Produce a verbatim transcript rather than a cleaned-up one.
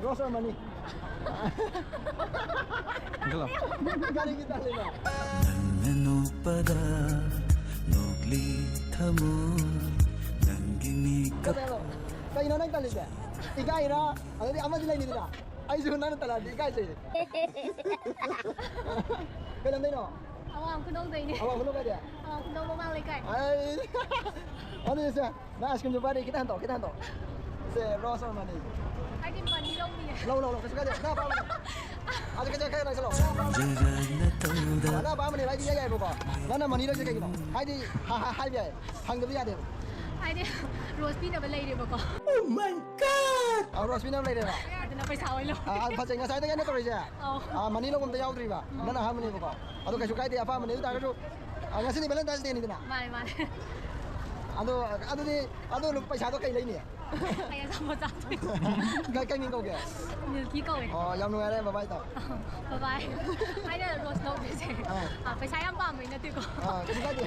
Rose or money? Hello. ꯀꯔꯤꯒꯤ ꯇꯜꯂꯤꯅꯣ? ꯅꯪꯅ ꯅꯣꯛꯄꯗ ꯅꯣꯛꯂꯤ ꯊꯃꯣꯏ ꯅꯪꯒꯤ ꯃꯤꯀꯞ ꯀꯩꯅꯣ? ꯀꯩꯅꯣ ꯅꯪ ꯇꯜꯂꯤꯁꯦ? ꯏꯀꯥꯏꯔꯥ? ꯑꯗꯩꯗꯤ ꯑꯃꯗꯤ ꯂꯩꯅꯤꯗꯅ? ꯑꯩꯁꯨ ꯅꯪꯅ ꯇꯜꯂꯛꯑꯗꯤ ꯏꯀꯥꯏꯖꯩ꯫ ꯀꯩ ꯂꯝꯗꯩꯅꯣ? ꯑꯋꯥꯡ ꯈꯨꯅꯧꯗꯩꯅꯦ꯫ ꯑꯋꯥꯡ ꯈꯨꯅꯧ ꯀꯥꯏꯗꯩ? ꯑꯋꯥꯡ ꯈꯨꯅꯧ ꯃꯃꯥꯡ ꯂꯩꯀꯥꯏ꯫ ꯑꯩ ꯑꯗꯨꯗꯤ ꯁꯦ, ꯅꯪ ice cream ꯁꯨ ꯄꯥꯏꯔꯤ, ꯈꯤꯇꯪ ꯍꯟꯗꯣꯛ, ꯈꯤꯇꯪ ꯍꯟꯗꯣꯛ꯫ ꯁꯦ, rose or money? ꯑꯩꯗꯤ money ꯂꯧꯅꯤꯌꯦ꯫ ꯂꯧ, ꯂꯧ, ꯂꯧ, ꯀꯩꯁꯨ ꯀꯥꯏꯗꯦ꯫ ꯅꯪ ꯑꯄꯥꯝꯕꯗꯣ꯫ ꯑꯗꯨ ꯈꯤꯇꯪ, ꯈꯤꯇꯪ ꯅꯛꯁꯜꯂꯣ꯫ ꯖꯒꯅ ꯇꯧꯗ ꯅꯪ ꯑꯄꯥꯝꯕꯅꯦ, ꯑꯩꯗꯤ ꯏꯌꯥ ꯌꯥꯏꯕꯀꯣ꯫ ꯅꯪꯅ money ꯂꯧꯁꯦ ꯀꯩꯒꯤꯅꯣ? ꯍꯥꯏꯗꯤ, ꯍꯥ-, ꯍꯥ-, ꯍꯥꯏꯕ ꯌꯥꯏ꯫ ꯍꯪꯗꯕ ꯌꯥꯗꯦꯕ꯫ ꯍꯥꯏꯗꯤ rose ꯄꯤꯅꯕ ꯂꯩꯔꯦꯕꯀꯣ꯫ ꯑ, rose ꯄꯤꯅꯕ ꯂꯩꯔꯦꯕ? ꯑꯗꯨꯅ ꯄꯩꯁꯥ ꯑꯣꯏꯅ ꯂꯧ꯫ ꯑ, ꯐꯖꯩ꯫ ꯉꯁꯥꯏꯗꯒꯤ ꯑꯩꯅ ꯇꯧꯔꯤꯁꯦ꯫ ꯑꯧ꯫ ꯑ, money ꯂꯧꯕ ꯑꯝꯇ ꯌꯥꯎꯗ꯭ꯔꯤꯕ꯫ ꯅꯪꯅ ꯑꯍꯥꯟꯕꯅꯦꯕꯀꯣ꯫ ꯑꯗꯣ ꯀꯩꯁꯨ ꯀꯥꯏꯗꯦ, ꯑꯄꯥꯝꯕꯅꯦ꯫ ꯑꯗꯨ ꯇꯥꯔꯒꯁꯨ, ꯑ, ꯉꯁꯤꯗꯤ Valentine's Day ꯅꯤꯗꯅ꯫ ꯃꯥꯅꯦ, ꯃꯥꯅꯦ꯫ ꯑꯗꯣ, ꯑꯗꯨꯗꯤ, ꯑꯗꯨ ꯂꯨ-, ꯄꯩꯁꯥꯗꯣ ꯀꯩ ꯂꯩꯅꯤ? ꯑꯩ ꯑꯆꯥꯄꯣꯠ ꯆꯥꯗꯣꯏ꯫ ꯀꯩ, ꯀꯩ ꯃꯤꯡ ꯀꯧꯒꯦ? Milky ꯀꯧꯋꯦ꯫ ꯑꯣ, ꯌꯥꯝ ꯅꯨꯡꯉꯥꯏꯔꯦ, bye bye ꯇꯧ꯫ Bye bye꯫ ꯑꯩꯅ rose ꯂꯧꯗꯣꯏꯁꯦ꯫ ꯑꯥ꯫ ꯑ, ꯄꯩꯁꯥ ꯌꯥꯝ ꯄꯥꯝꯕꯩ ꯅꯠꯇꯦꯀꯣ꯫ ꯑ, ꯀꯩꯁꯨ ꯀꯥꯏꯗꯦ꯫